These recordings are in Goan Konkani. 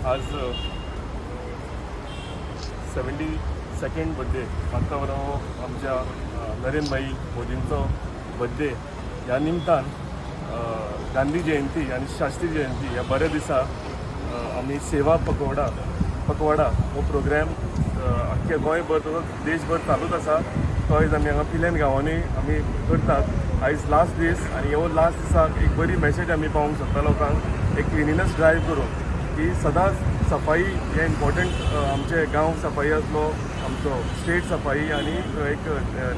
आज 72nd birthday मात्तावराव आमच्या नरेंद्र भाई मोदींचो बड्डे. ह्या निमतान गांधी जयंती आनी शास्त्री जयंती ह्या बऱ्या दिसा आमी सेवा पखवाडा पखवाडा हो प्रोग्राम आख्खे गोंयभर तसोच देशभर चालूच आसा. तो आयज आमी हांगा पिलेन गांवांनी आमी करतात. आयज लास्ट दीस आनी हो लास्ट दिसाक एक बरी मॅसेज आमी पावोवंक सोदता लोकांक, एक क्लिनिनेस ड्रायव्ह करून की सदांच सफाई हें इम्पॉर्टंट. आमचे गांव सफाई आसलो, आमचो स्टेट सफाई आनी एक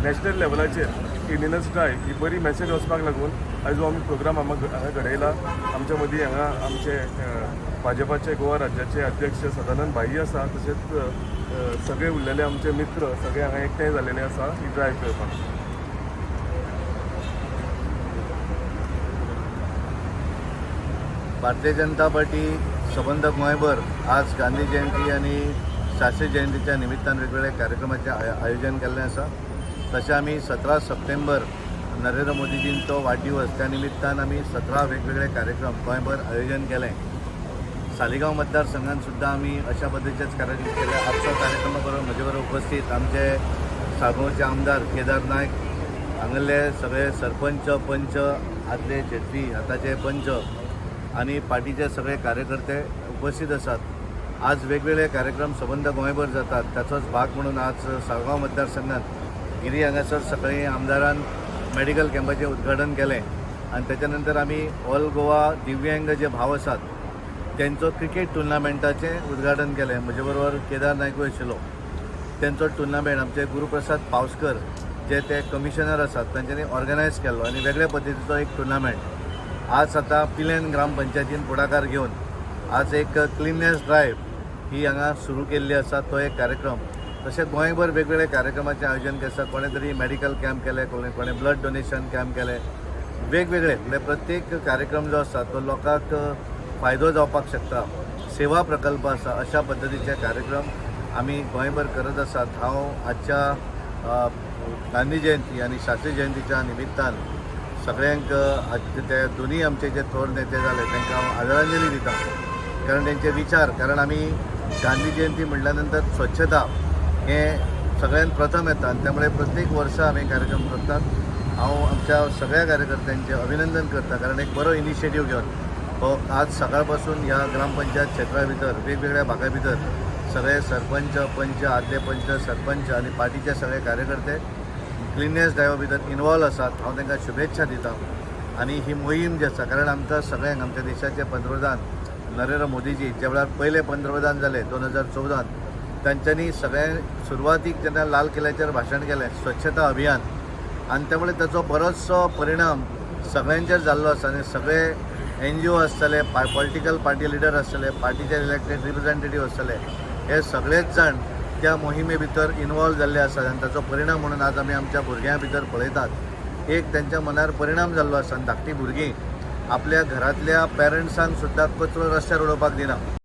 नॅशनल लेवलाचेर क्लिनिनेस ड्रायव्ह ही बरी मॅसेज वचपाक लागून आयज हो आमी प्रोग्राम हांगा घडयला. आमच्या मदीं हांगा आमचे भाजपाचे गोवा राज्याचे अध्यक्ष सदानंद भाई आसा, तशेंच सगळे उरलेले आमचे मित्र सगळे हांगा एकठांय जाल्लेले आसा ही ड्रायव्ह करपाक. भारतीय जनता पार्टी सबंद गोंयभर आज गांधी जयंती आनी शास्त्री जयंतीच्या निमित्तान वेगवेगळ्या कार्यक्रमाचें आयोजन केल्लें आसा. तशें आमी 17 सप्टेंबर नरेंद्र मोदीजींचो वाडदिवस त्या निमित्तान आमी 17 वेगवेगळे कार्यक्रम गोंयभर आयोजन केलें. सालिगांव मतदारसंघात सुद्दां आमी अशा पद्दतीचेच कार्यक्रम केले. आजचो कार्यक्रमा बरोबर म्हजे बरोबर उपस्थित आमचे साळगांवचे आमदार केदार नायक, हांगले सगळे सरपंच, पंच, आदले झेडपी, आतांचे पंच आनी पार्टीचे सगळे कार्यकर्ते उपस्थित आसात. आज वेगवेगळे कार्यक्रम सबंद गोंयभर जातात ताचोच भाग म्हणून आज साळगांव मतदारसंघात गिरी हांगासर सकाळीं आमदारान मेडिकल कॅम्पाचें उद्घाटन केलें आनी तेच्या नंतर आमी ऑल गोवा दिव्यांग जे भाव आसात तेंचो क्रिकेट टुर्नामेंटाचें उद्घाटन केलें. म्हजे बरोबर केदार नायकूय आशिल्लो. तेंचो टुर्नामेंट आमचे गुरुप्रसाद पावसकर जे ते कमिशनर आसात तांच्यांनी ऑर्गनायज केल्लो आनी वेगळे पद्दतीचो एक टुर्नामेंट आज आतां पिलेन ग्रामपंचायतीन फुडाकार घेवन आज एक क्लिननेस ड्रायव्ह ही हांगा सुरू केल्ली आसा. तो एक कार्यक्रम. तशें गोंयभर वेगवेगळे कार्यक्रमाचें आयोजन केलें आसा. कोणें तरी मेडिकल कॅम्प केले, कोणें ब्लड डोनेशन कॅम्प केले, वेगवेगळे म्हणजे प्रत्येक कार्यक्रम जो आसा तो लोकांक फायदो जावपाक शकता, सेवा प्रकल्प आसा, अशा पद्दतीचे कार्यक्रम आमी गोंयभर करत आसात. हांव आजच्या गांधी जयंती आनी शास्त्री जयंतीच्या निमित्तान सगळ्यांक ते दोन्ही आमचे जे थोर नेते जाले तांकां हांव आदरांजली दिता, कारण तेंचे विचार, कारण आमी गांधी जयंती म्हणल्या नंतर स्वच्छता हें सगळ्यांत प्रथम येता आनी त्यामुळे प्रत्येक वर्सा आमी कार्यक्रम करतात. हांव आमच्या सगळ्या कार्यकर्त्यांचें अभिनंदन करता, कारण एक बरो इनिशिएटीव घेवन हो आज सकाळ पासून ह्या ग्रामपंचायत क्षेत्रा भितर वेगवेगळ्या भागा भितर सगळे सरपंच, पंच, आदले पंच, सरपंच आनी पार्टीचे सगळे कार्यकर्ते क्लिननेस ड्रायव्हा भितर इन्वॉल्व आसात. हांव तांकां शुभेच्छा दिता आनी ही मोहीम जी आसा, कारण आमकां सगळ्यांक आमच्या देशाचे पंतप्रधान नरेंद्र मोदीजी ज्या वेळार पयले पंतप्रधान जाले 2014 तांच्यांनी सगळ्या सुरवातीक जेन्ना लाल किल्ल्याचेर भाशण केलें स्वच्छता अभियान, आनी त्यामुळे ताचो बरोचसो परिणाम सगळ्यांचेर जाल्लो आसा आनी सगळे NGO आसतले, पॉलिटिकल पार्टी लिडर आसतले, पार्टीचे इलेक्टेड रिप्रेझेंटेटीव आसतले, हे सगळेच जाण त्या मोहिमे भितर इन्वॉल्व जाल्ले आसात आनी ताचो परिणाम म्हणून आज आमी आमच्या भुरग्यां भितर पळयतात. एक तेंच्या मनार परिणाम जाल्लो आसा आनी धाकटीं भुरगीं आपल्या घरांतल्या पेरंट्सांक सुद्दां कचरो रस्त्यार उडोवपाक दिना.